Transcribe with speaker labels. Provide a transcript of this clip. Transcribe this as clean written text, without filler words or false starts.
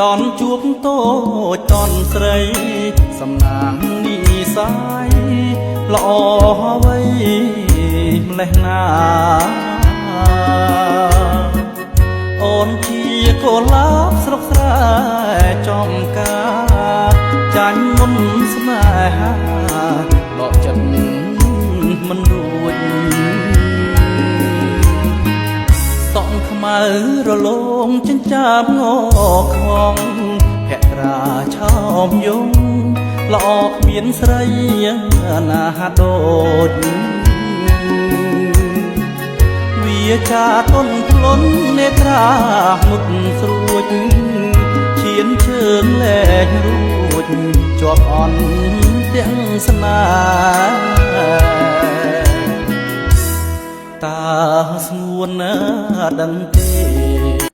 Speaker 1: ដនជួបតូចតនស្រី សំណាងនិស័យល្អអ្វីម្លេះណា អូនជាកុលាបស្រុកស្រែចំការ ចាញ់មុនស្នេហាដកចិត្តមិនរួច សក់ខ្មៅរលោងចិញ្ចាមងខង ភក្រាឆោមយងល្អគ្មានស្រីណាដូច វាចាទុនភ្លុននេត្រាមុតស្រួច ឈានជើងលែងរួចជាប់អន់ទាំងស្នេហ៍ តាស្ងួនដឹងទេ?